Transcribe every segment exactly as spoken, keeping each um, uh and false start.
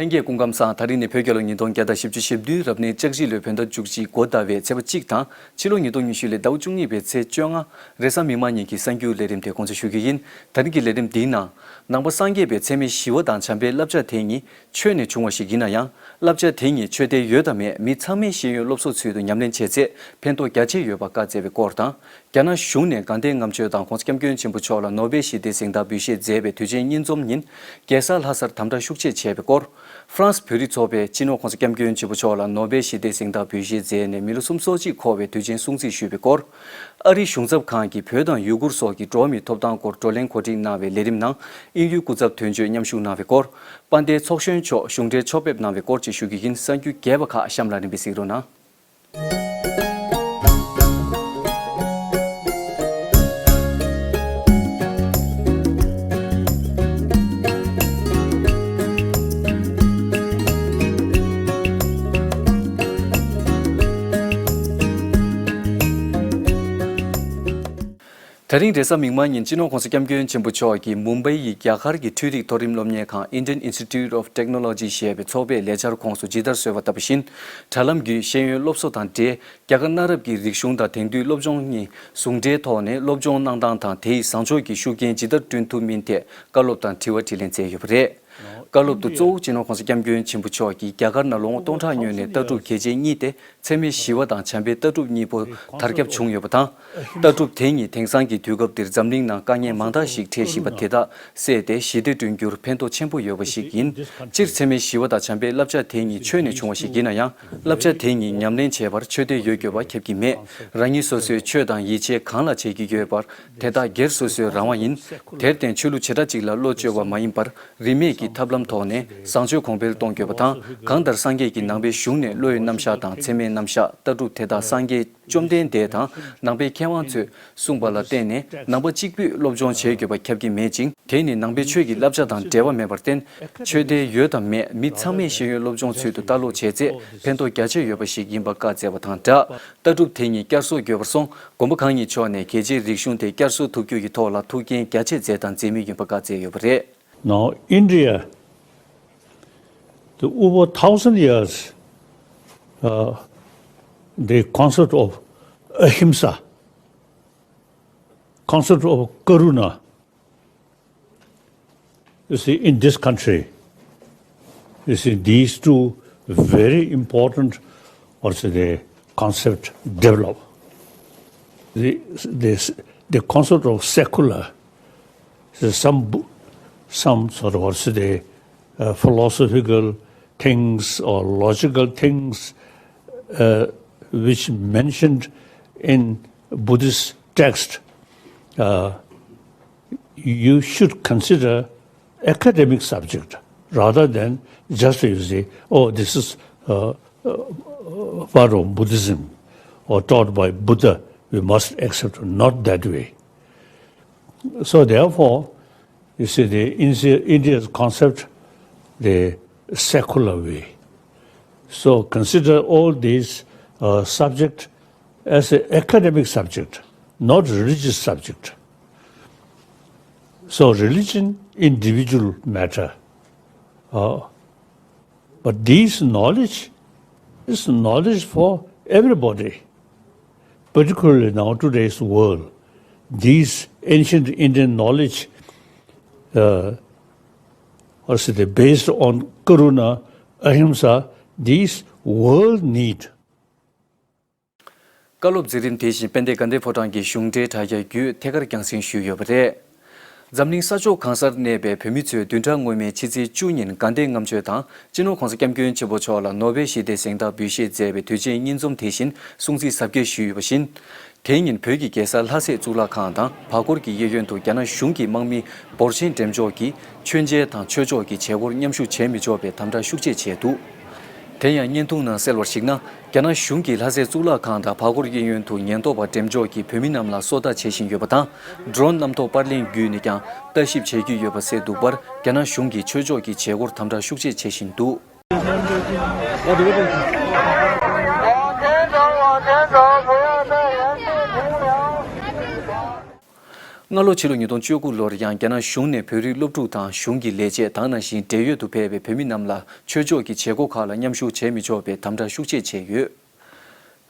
ལྷན་རྒྱས་སྐུ་ཁམས་བཟང་། ད་རིང་ནི་བོད་རྒྱལ་ལོ་ཉིས་སྟོང་བརྒྱ་དང་བཞི་བཅུ་ཞེ་བདུན་རབ་གནས་ལྕགས་བཞི་ལོའི་བོད་ཟླ་བཅུ་གཅིག་འགོ་ཟླ་བའི་ཚེས་པ་གཅིག་དང་། ཕྱི་ལོ་ཉིས་སྟོང་ཉི་ཤུ་ལོའི་ཟླ་བ་བཅུ་གཉིས་པའི་ཚེས་བཅོ་ལྔ། རེས་གཟའ་མིག་དམར་ཉིན་གྱི་གསར་འགྱུར་ལས་རིམ་དེ་འགོ་འཛུགས་ཞུ་རྒྱུ་ཡིན། ད་རིང་གི་ལས་རིམ་འདིའི་ནང་། ནང་པ་སངས་རྒྱས་པའི་ཚད་མེད་ཞི་བ་དང་བྱམས་པའི་བསླབ་བྱ་དེ་གཉིས་ཆོས་ནས་བྱུང་བ་ཞིག་ཡིན་ན་ཡང་། བསླབ་བྱ་དེ་གཉིས་ཆོས་དད་ཡོད་དམ་མེད། མི་ཚང་མས་ཤེས་ཡོན་སློབ་གསོ་ཚུལ་དུ་ཉམས་ལེན་བྱས་ཚེ་ཕན་ཐོགས་རྒྱ་ཆེ་ཡོད་པ་བཀའ་སྩལ་བའི་སྐོར་དང་། རྒྱ་ནག་གཞུང་ནས་དགའ་ལྡན་ལྔ་མཆོད་དང་༸གོང་ས་༸སྐྱབས་མགོན་ཆེན་པོ་མཆོག་ལ་ནོ་བེལ་ཞི་བདེའི་གཟེངས་རྟགས་འབུལ་བཞེས་མཛད་པའི་དུས་ཆེན་སྙིང་འཛོམས་ཉིན། རྒྱལ་ས་ལྷ་སར་དམ་དྲག་ཤུགས་ཆེ་བྱས་པའི་སྐོར། ཧྥ་རན་སི་བོད་རིགས་ཚོགས་པས་སྤྱི་ནོར་༸གོང་ས་༸སྐྱབས་མགོན་ཆེན་པོ་མཆོག་ལ་ནོ་བེལ་ཞི་བདེའི་གཟེངས་རྟགས་འབུལ་བཞེས་མཛད་ནས་མི་ལོ་སུམ་ཅུ་སོ་གཅིག་འཁོར་བའི་དུས་ཆེན་སྲུང་བརྩི་ཞུས་པའི་སྐོར། ཨ་རིའི་གཞུང་ཚབ་ཁང་གིས་བོད་དང་ཡུ་གུར་སོགས་ཀྱི་འགྲོ་བ་མིའི་ཐོབ་ཐང་སྐོར་བགྲོ་གླེང་གོ་སྒྲིག་གནང་བའི་ལས་རིམ་ནང་། དབྱིན་ཡུལ་སྐུ་ཚབ་དོན་གཅོད་མཉམ་ཞུགས་གནང་བའི་སྐོར། དཔལ་ལྡན་ཚོགས་གཞོན་མཆོག་གཞུང་འབྲེལ་ཕྱོགས་ཕེབས་གནང་བའི་སྐོར་བཅས་ཞུ་རྒྱུ་ཡིན། གསར་འགྱུར་རྒྱས་པ་ཁག་གཤམ་ལ་རིམ་པས་གཟིགས་རོགས་གནང་། ད་རིང་རེས་གཟའ་མིག་དམར་ཉིན་སྤྱི་ནོར་༸གོང་ས་༸སྐྱབས་མགོན་ཆེན་པོ་མཆོག་གིས་མུམ་བྷའི་ཡི་རྒྱ་གར་གྱི་འཕྲུལ་རིག་མཐོ་རིམ་སློབ་གཉེར་ཁང་Indian Institute of Technology ཞེས་པའི་ཚོགས་པའི་ལས་འཆར་ཁོངས་སུ་ཇི་ལྟར་གསོལ་བ་བཏབ་པ་བཞིན། དྲ་ལམ་བརྒྱུད་ཤེས་ཡོན་སློབ་གསོ་དང་འབྲེལ། རྒྱ་དཀར་གནའ་རབས་ཀྱི་རིག་གཞུང་དང་དེང་དུས་སློབ་སྦྱོང་གཉིས་ཟུང་འབྲེལ་ཐོག་ནས་སློབ་སྦྱོང་གནང་སྟངས་དང་དེའི་བཟང་ཕྱོགས་ཀྱི་ཤུགས་རྐྱེན་ཇི་ལྟར་བསྐྲུན་ཐུབ་མིན་ཐད་བཀའ་སློབ་དང་དྲི་བ་དྲིས་ལན་བསྩལ་ཡོད་པ་རེད། བཀའ་སློབ་ཏུ་གཙོ་བོ་སྤྱི་ནོར་༸གོང་ས་༸སྐྱབས་མགོན་ཆེན་པོ་མཆོག་གིས་རྒྱ་གར་ནང་ལོ་ངོ་སྟོང་ཕྲག་སྔོན་ནས་ལྟ་གྲུབ་གལ་ཆེན་གཉིས་ཏེ། ཚད་མེད་ཞི་བ་དང་བྱམས་པའི་ལྟ་གྲུབ་གཉིས་པོ་དར་ཁྱབ་བྱུང་ཡོད་པ་དང་། ལྟ་གྲུབ་དེ་གཉིས་དེང་སང་གི་དུས་སྐབས་འདིར་འཛམ་གླིང་ནང་དཀའ་ངལ་མང་དག་ཞིག་འཕྲད་བཞིན་པ་དེ་དག་སེལ་ཏེ་ཞི་བདེ་བསྐྲུན་རྒྱུར་ཕན་ཐོགས་ཆེན་པོ་ཡོད་པ་ཞིག་ཡིན། སྤྱིར་ཚད་མེད་ཞི་བ་དང་བྱམས་པའི་བསླབ་བྱ་དེ་གཉིས་ཆོས་ནས་བྱུང་བ་ཞིག་ཡིན་ན་ཡང་། བསླབ་བྱ་དེ་གཉིས་ཉམས་ལེན་བྱེད་པར་ཆོས་དད་ཡོད་དགོས་པ་ཁྱབ་ཀྱི་མེད། རང་ཉིད་སོ་སོའི་ཆོས་དང་ཡིད་ཆེས་གང་ལ་བྱེད་ཀྱི་ཡོད་པར་དེ་དག་སྒེར་སོ་སོའི་རང་དབང་ཡིན། དེར་བརྟེན་ཆོས་ལུགས་བྱེ་བྲག་ཅིག་ལ་བློ་བཅོལ་བ་མ་ཡིན་པར། རིས་མེད་ཀྱི་ཐབས་ལམ་ཐོག་ནས་བཟང་སྤྱོད་གོང་འཕེལ་གཏོང་དགོས་པ་དང་། གང་ལྟར་སངས་རྒྱས་ཀྱིས་ནང་པའི་གཞུང་ནས་བློའི་རྣམ་གཞག་དང་ཚད་མའི་རྣམ་གཞག་ལྟ་གྲུབ་དེ་དག་སངས་རྒྱས་བཅོམ་ལྡན་འདས་དང་ནང་པའི་མཁས་དབང་ཚོས་གསུངས་པ་ལ་བརྟེན་ནས་ནང་པ་གཅིག་པུས་སློབ་སྦྱོང་བྱེད་དགོས་པ་ཁྱབ་ཀྱི་མེད་ཅིང་། དེ་ནི་ནང་པའི་ཆོས་ཀྱི་བསླབ་བྱ་དང་འབྲེལ་བ་མེད་པར་བརྟེན། ཆོས་དད་ཡོད་དམ་མེད་མི་ཚང་མས་ཤེས་ཡོན་སློབ་སྦྱོང་ཚུལ་དུ་ལྟ་ཀློག་བྱས་ཚེ་ཕན་ཐོགས་རྒྱ་ཆེ་ཡོད་པ་ཞིག་ཡིན་པ་བཀའ་སྩལ་བ་དང་སྦྲགས། ལྟ་གྲུབ་དེ་གཉིས་བསྐྱར་གསོ་དགོས་པར་སོང་། དགོན་པ་གང་ཉིད་ཕྱོགས་ནས་རྒྱལ་སྤྱིའི་རིག་གཞུང་དེ་བསྐྱར་གསོ་ཐུབ་རྒྱུ་ཡི་ཐོག་ལ་ཐུགས་འགན་རྒྱ་ཆེ་མཛད་དང་མཛད་མུས་ཡིན་པ་བཀའ་སྩལ་ཡོད་པ་རེད། Now, India, the over thousand years, uh, the concept of ahimsa, concept of karuna, you see, in this country, you see, these two very important, also the concept develop. The, this, the concept of secular, so some, some sort of, also the, uh, philosophical things or logical things, uh, which mentioned in Buddhist text, uh, you should consider academic subject rather than just you say, "Oh, this is, uh, uh, part of Buddhism or taught by Buddha, we must accept." Not that way. So therefore, you see, the India, India's concept, the secular way. So consider all these, uh, subject as an academic subject, not religious subject. So religion, individual matter. Uh, but this knowledge is knowledge for everybody, particularly now today's world. These ancient Indian knowledge, uh, or say they based on karuna, ahimsa, these world need. བཀའ་སློབ་མཛད་རིམ་དེ་བཞིན་དཔལ་ལྡན་དགའ་ལྡན་ཕོ་བྲང་གི་གཞུང་འབྲེལ་དྲ་རྒྱ་བརྒྱུད་ཐད་ཀར་རྒྱང་སྲིང་ཞུས་ཡོད་པ་རེད། འཛམ་གླིང་ས་ཕྱོགས་གང་སར་གནས་པའི་བོད་མི་ཚོས་བདུན་ཕྲག་སྔོན་མའི་ཕྱི་ཚེས་བཅུ་ཉིན་དགའ་ལྡན་ལྔ་མཆོད་དང་སྤྱི་ནོར་༸གོང་ས་༸སྐྱབས་མགོན་ཆེན་པོ་མཆོག་ལ་ནོ་བེལ་ཞི་བདེའི་གཟེངས་རྟགས་འབུལ་བཞེས་མཛད་པའི་དུས་ཆེན་སྙིང་འཛོམས་དེ་བཞིན་སྲུང་བརྩི་གཟབ་རྒྱས་ཞུས་ཡོད་པ་བཞིན། དེ་ཉིན་བོད་ཀྱི་རྒྱལ་ས་ལྷ་སའི་གཙུག་ལག་ཁང་དང་བར་སྐོར་གྱི་གཡས་གཡོན་དུ་རྒྱ་ནག་གཞུང་གི་དམག་མི་འབོར་ཆེན་འགྲེམས་འཇོག་གིས་མཆོད་མཇལ་དང་ཆོས་ཕྱོགས་ཀྱི་བྱེད་སྒོར་མཉམ་ཞུགས་བྱས་མི་ཆོག་པའི་དམ་དྲག་ཤུགས་ཆེ་བྱས་འདུག་དེ་ཡང་བརྙན་ཐུང་ནང་གསལ་བར་གཞིགས་ན། རྒྱ་ནག་གཞུང་གིས་ལྷ་སའི་གཙུག་ལག་ཁང་དང་བར་སྐོར་གཡས་གཡོན་དུ་ཉེན་རྟོག་པ་འགྲེམས་འཇོག་གིས་བོད་མི་རྣམས་ལ་སོ་ལྟ་བྱེད་བཞིན་ཡོད་པ་དང་། ཌྲོན་གནམ་ཐོག་པར་ལེན་བརྒྱུད་ནས་ཀྱང་ལྟ་ཞིབ་བྱེད་ཀྱི་ཡོད་པ་གསལ་འདུག་པར། རྒྱ་ནག་གཞུང་གིས་ཆོས་ཕྱོགས་ཀྱི་བྱེད་སྒོར་དམ་དྲག་ཤུགས་ཆེ་བྱེད་བཞིན་འདུག་སྔ་ལོ་ཕྱི་ལོ་ཉིས་སྟོང་བཅུ་དགུ་ལོར་ཡང་རྒྱ་ནག་གཞུང་ནས་བོད་རིགས་སློབ་ཕྲུག་དང་གཞུང་གི་ལས་བྱེད་དེ་ནང་བཞིན་འབྲེལ་ཡོད་དུ་ཕེབས་པའི་བོད་མི་རྣམས་ལ་ཆོས་ཕྱོགས་ཀྱི་བྱེད་སྒོ་ཁག་ལ་མཉམ་ཞུགས་བྱེད་མི་ཆོག་པའི་དམ་དྲག་ཤུགས་ཆེ་བྱས་ཡོད།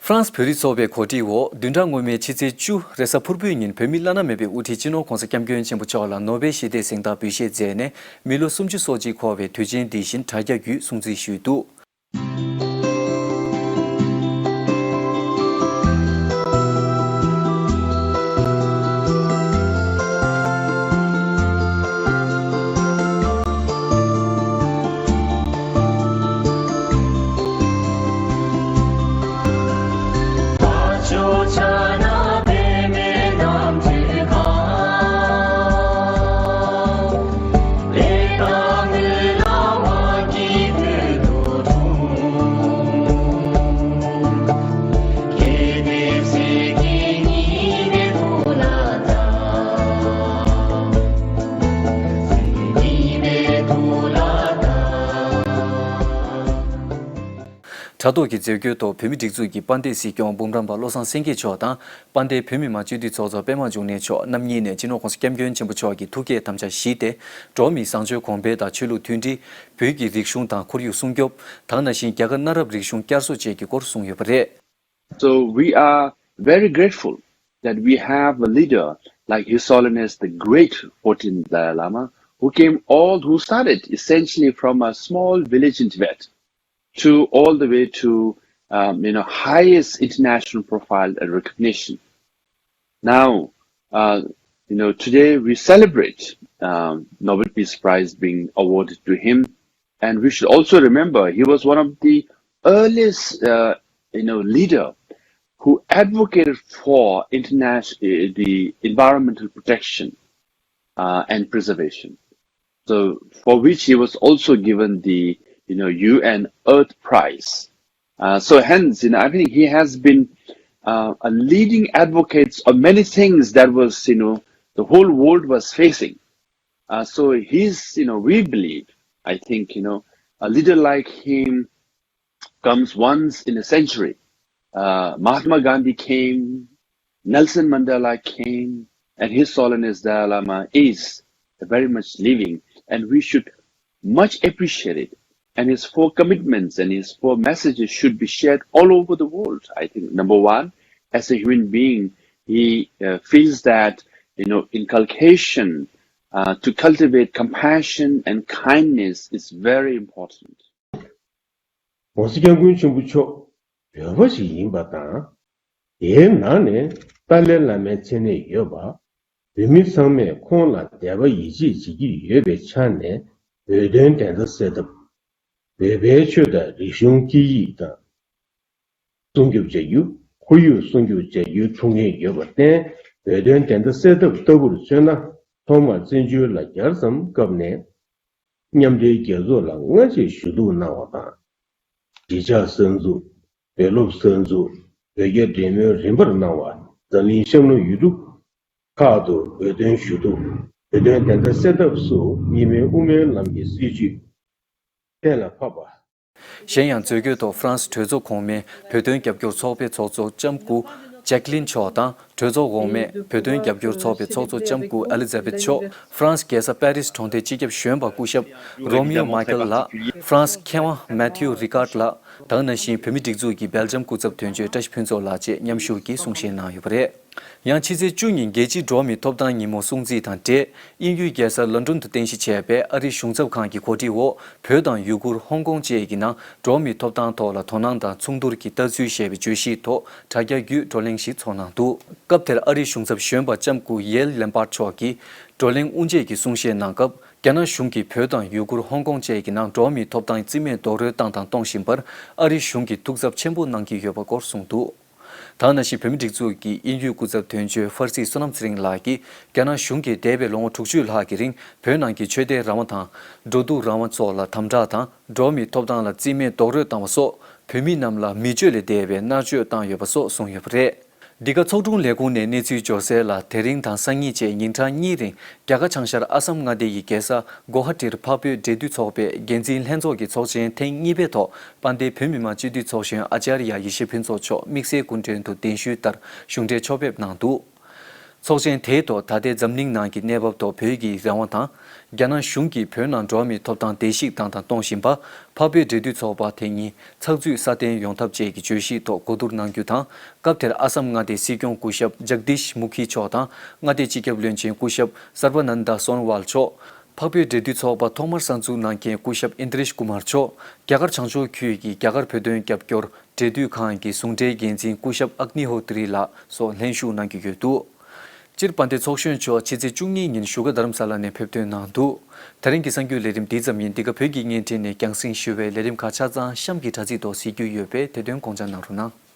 ཧྥ་རན་སི་བོད་རིགས་ཚོགས་པའི་གོ་སྒྲིག་འོག་བདུན་ཕྲག་སྔོན་མའི་ཕྱི་ཚེས་བཅུ་རེས་གཟའ་ཕུར་བུའི་ཉིན་བོད་མི་བླ་ན་མེད་པའི་དབུ་ཁྲིད་སྤྱི་ནོར་༧གོང་ས་༧སྐྱབས་མགོན་ཆེན་པོ་མཆོག་ལ་ནོ་བེལ་ཞི་བདེའི་གཟེངས་རྟགས་འབུལ་བཞེས་མཛད་ནས་མི་ལོ་སུམ་ཅུ་སོ་གཅིག་འཁོར་བའི་དུས་ཆེན་འདི་བཞིན་དྲ་རྒྱ་བརྒྱུད་སྲུང་བརྩི་ཞུས་འདུག། དྲ་ཐོག་གི་མཛད་སྒོའི་ཐོག་བོད་མིའི་སྒྲིག་འཛུགས་ཀྱི་དཔལ་ལྡན་སྲིད་སྐྱོང་འབུམ་རམས་པ་བློ་བཟང་སེང་གེ་མཆོག་དང་། དཔལ་ལྡན་བོད་མི་མང་སྤྱི་འཐུས་ཚོགས་གཙོ་པད་མ་འབྱུང་གནས་མཆོག་རྣམ་གཉིས་ནས་སྤྱི་ནོར་༧གོང་ས་༧སྐྱབས་མགོན་ཆེན་པོ་མཆོག་གི་ཐུགས་བསྐྱེད་དམ་བཅའ་བཞེས་ཏེ། འགྲོ་བ་མིའི་བཟང་སྤྱོད་གོང་འཕེལ་དང་ཆོས་ལུགས་མཐུན་སྒྲིལ། བོད་ཀྱི་རིག་གཞུང་དང་ཁོར་ཡུག་སྲུང་སྐྱོབ། དེ་ནང་བཞིན་རྒྱ་གར་གནའ་རབས་རིག་གཞུང་བསྐྱར་གསོ་བཅས་ཀྱི་སྐོར་གསུངས་ཡོད་པ་རེད། So we are very grateful that we have a leader like His Holiness the Great fourteenth Dalai Lama, who came all, who started essentially from a small village in Tibet to all the way to um, you know highest international profile and recognition. Now, uh, you know, today we celebrate um, Nobel Peace Prize being awarded to him, and we should also remember he was one of the earliest, uh, you know, leader who advocated for international uh, the environmental protection uh, and preservation. So for which he was also given the you know U N Earth Prize. Uh, so hence, you know, I think he has been uh, a leading advocate of many things that was, you know, the whole world was facing. Uh, so he's, you know, we believe, I think, you know, a leader like him comes once in a century. Uh, Mahatma Gandhi came, Nelson Mandela came, and His Holiness Dalai Lama is very much living, and we should much appreciate it. And his four commitments and his four messages should be shared all over the world. I think number one, as a human being, he uh, feels that you know inculcation uh, to cultivate compassion and kindness is very important. ༧གོང་ས་༧སྐྱབས་མགོན་ཆེན་པོ་མཆོག་བོད་པ་ཞིག་ཡིན་པ་དང་། དེའི་ནང་ནས་ཏཱ་ལའི་བླ་མའི་མཚན་གནས་ཡོད་པ། བོད་མི་ཚང་མས་ཁོང་ལ་དད་པ་ཡིད་ཆེས་བྱེད་ཀྱི་ཡོད་པའི་ཆ་ནས་བོད་དོན་བདེན་མཐའ་གསལ་ཐབས། བོད་པའི་ཆོས་དང་རིག་གཞུང་སྐད་ཡིག་དང་སྲུང་སྐྱོབ་བྱ་རྒྱུ། ཁོར་ཡུག་སྲུང་སྐྱོབ་བྱ་རྒྱུའི་ཐུགས་འགན་ཡོད་པར་བརྟེན། བོད་དོན་བདེན་མཐའ་གསལ་ཐབས་ལྟ་བུར་མཚོན་ན། ཐོག་མར་བཙན་བྱོལ་ལ་བརྒྱ་ཙམ་བཀབ་ནས། མཉམ་འབྲེལ་རྒྱལ་ཚོགས་ལ་སྔ་རྗེས་ཞུ་གཏུག་གནང་བ་དང་། གཞིས་ཆགས་གསར་འཛུགས། བོད་སློབ་གསར་འཛུགས། བོད་རྒྱ་འབྲེལ་མོལ་རིམ་པར་གནང་བ། འཛམ་གླིང་གཤམ་ལ་ཡུལ་གྲུ་ཁག་ཏུ་བོད་དོན་ཞུ་གཏུག་བོད་དོན་བདེན་མཐའ་གསལ་ཐབས་སུ་གཉིས་སྨན་དབུ་མའི་ལམ་གྱི་སྲིད་བྱུས་གཏན་ལ་ཕབ་པ། གཞན་ཡང་མཛད་སྒོའི་ཐོག་ཧྥ་རན་སི་གྲོས་ཚོགས་གོང་མའི་བོད་དོན་རྒྱབ་སྐྱོར་ཚོགས་པའི་ཚོགས་གཙོ་ལྕམ་སྐུ་ཇེག་ལིན་མཆོག་དང་། གྲོས་ཚོགས་འོག་མས་བོད་དོན་རྒྱབ་སྐྱོར་ཚོགས་པའི་ཚོགས་གཙོ་ལྕམ་སྐུ་ཨེ་ལི་ཛ་བེད་མཆོག་ཧྥ་རན་སི་རྒྱལ་ས་པེ་རིས་གྲོང་སྡེའི་སྤྱི་ཁྱབ་གཞོན་པ་སྐུ་ཞབས་རོ་མིའོ་མཱ་ཀལ་ལགས། ཧྥ་རན་སི་མཁས་དབང་མེ་ཐིའུ་རི་ཀར་ལགས་དང་། ནང་བཞིན་བོད་མིའི་སྒྲིག་འཛུགས་ཀྱི་སྦེལ་ཇམ་སྐུ་ཚབ་དོན་གཅོད་བཀྲ་ཤིས་ཕུན་ཚོགས་ལགས་བཅས་མཉམ་ཞུགས་ཀྱིས་གསུང་བཤད་གནང་ཡོད་པ་རེད། ཡང་ཕྱི་ཚེས་བཅུ་ཉིན་རྒྱལ་སྤྱིའི་འགྲོ་བ་མིའི་ཐོབ་ཐང་ཉིན་མོ་སྲུང་བརྩི་དང་འབྲེལ། དབྱིན་ཡུལ་རྒྱལ་ས་ལོན་ཌོན་དུ་རྟེན་གཞི་བྱས་པའི་ཨ་རིའི་གཞུང་ཚབ་ཁང་གི་གོ་སྒྲིག་འོག་བོད་དང་ཡུ་གུར། ཧོང་ཀོང་བཅས་ཀྱི་ནང་འགྲོ་བ་མིའི་ཐོབ་ཐང་ཐོག་ལ་དོ་སྣང་དང་མཚུངས་བསྡུར་གྱི་ལྟ་ཚུལ་ཞེས་པའི་བརྗོད་གཞིའི་ཐོག་དྲ་རྒྱ་བརྒྱུད་བགྲོ་གླེང་ཞིག་ཚོགས་གནང་འདུག་སྐབས་དེར་ཨ་རིའི་གཞུང་ཚབ་གཞོན་པ་ལྕམ་སྐུ་ཡེལ་ལེམ་པར་མཆོག་གིས་བགྲོ་གླེང་དབུ་འབྱེད་ཀྱི་གསུང་བཤད་གནང་སྐབས། རྒྱ་ནག་གཞུང་གིས་བོད་དང་ཡུ་གུར། ཧོང་ཀོང་བཅས་ཀྱི་ནང་འགྲོ་བ་མིའི་ཐོབ་ཐང་རྩིས་མེད་རྡོག་རོལ་བཏང་དང་གཏོང་བཞིན་པར་ཨ་རིའི་གཞུང་གིས་ཐུགས་འཚབ་ཆེན་པོ་གནང་གི་ཡོད་པ་སྐོར་གསུངས་འདུག་དེ་ནང་བཞིན་བོད་མིའི་སྒྲིག་འཛུགས་ཀྱི་དབྱིན་ཡུལ་སྐུ་ཚབ་དོན་གཅོད་ཧྥར་སི་བསོད་ནམས་ཚེ་རིང་ལགས་ཀྱིས་རྒྱ་ནག་གཞུང་གིས་འདས་པའི་ལོ་ངོ་དྲུག་ཅུ་ལྷག་གི་རིང་བོད་ནང་གི་ཆོས་དད་རང་དབང་དང་། འགྲོ་འདུག་རང་དབང་སོགས་ལ་དམ་དྲག་དང་། འགྲོ་བ་མིའི་ཐོབ་ཐང་ལ་རྩིས་མེད་རྡོག་རོལ་བཏང་བ་སོགས་བོད་མི་རྣམས་ལ་མི་སྤྱོད་ལས་འདས་པའི་མནར་གཅོད་བཏང་ཡོད་པ་སོགས་གསུངས་ཡོད་པ་རེད། འདི་ག་ཚོགས་དྲུང་ལས་ཁུངས་ནས་གནས་ཚུལ་འབྱོར་གསལ་ལ། དེ་རིང་དང་སང་ཉིན་བཅས་ཉིན་གྲངས་གཉིས་རིང་རྒྱ་གར་བྱང་ཤར་ཨ་སམ་མངའ་སྡེ་ཡི་རྒྱལ་ས་གོ་ཧ་ཏིར་འཕགས་བོད་འབྲེལ་མཐུད་ཚོགས་པའི་འགན་འཛིན་ལྷན་ཚོགས་ཀྱི་ཚོགས་ཆེན་ཐེངས་གཉིས་པའི་ཐོག་དཔལ་ལྡན་བོད་མི་མང་སྤྱི་འཐུས་ཚོགས་གཞོན་ཨ་ཙརྱ་ཡེ་ཤེས་ཕུན་ཚོགས་མཆོག་དམིགས་བསལ་སྐུ་མགྲོན་དུ་གདན་ཞུས་ལྟར་གཞུང་འབྲེལ་ཕྱོགས་ཕེབས་གནང་འདུག་ཚོགས་ཆེན་དེའི་ཐོག་ད་ལྟའི་འཛམ་གླིང་ནང་གི་གནས་བབ་ཐོག་བོད་ཀྱི་རང་དབང་དང་། རྒྱ་ནག་གཞུང་གིས་བོད་ནང་འགྲོ་བ་མིའི་ཐོབ་ཐང་བརྡལ་བཤིག་བཏང་དང་གཏོང་བཞིན་པ། འཕགས་བོད་འབྲེལ་མཐུད་ཚོགས་པ་དེ་ཉིད་ཚགས་ཚུད་སྲ་བརྟན་ཡོང་ཐབས་བཅས་ཀྱི་བརྗོད་གཞིའི་ཐོག་གོ་བསྡུར་གནང་རྒྱུ་དང་། སྐབས་དེར་ཨ་སམ་མངའ་སྡེའི་སྲིད་སྐྱོང་སྐུ་ཞབས་ཇག་དིཤ་མུ་ཁི་མཆོག་དང་། མངའ་སྡེའི་སྤྱི་ཁྱབ་བློན་ཆེན་སྐུ་ཞབས་སརྦ་ནན་ད་སོན་ཝལ་མཆོག་འཕགས་བོད་འབྲེལ་མཐུད་ཚོགས་པ་ཐོག་མར་གསར་འཛུགས་གནང་མཁན་སྐུ་ཞབས་ཨིན་དྲེཤ་ཀུ་མར་མཆོག་རྒྱ་གར་བྱང་ཕྱོགས་ཁུལ་གྱི་རྒྱ་གར་བོད་དོན་རྒྱབ་སྐྱོར་འབྲེལ་མཐུད་ཁང་གི་ཟུང་འབྲེལ་འགན་འཛིན་སྐུ་ཞབས་ཨག་ནི་ཧོ་ཏི་རི་ལགས་སོགས་ལྷན་ཞུགས་གནང་གི་ཡོད་འདུག་སྤྱིར་དཔལ་ལྡན་ཚོགས་གཞོན་མཆོག་ཕྱི་ཚེས་བཅུ་གཉིས་ཉིན་བཞུགས་སྒར་རྡ་རམ་ས་ལ་ནས་ཕེབས་ཐོན་གནང་འདུག་ད་རིང་གི་གསར་འགྱུར་ལས་རིམ་འདི་ཙམ་ཡིན། འདི་ག་བོད་ཀྱི་བརྙན་འཕྲིན་ནས་རྒྱང་སྲིང་ཞུ་བའི་ལས་རིམ་ཁག་ཆ་ཚང་གཤམ་གྱི་དྲ་ཚིགས་ཐོག་གཟིགས་རྒྱུ་ཡོད་པས་དེ་དོན་དགོངས་འཇགས་གནང་རོགས་གནང་།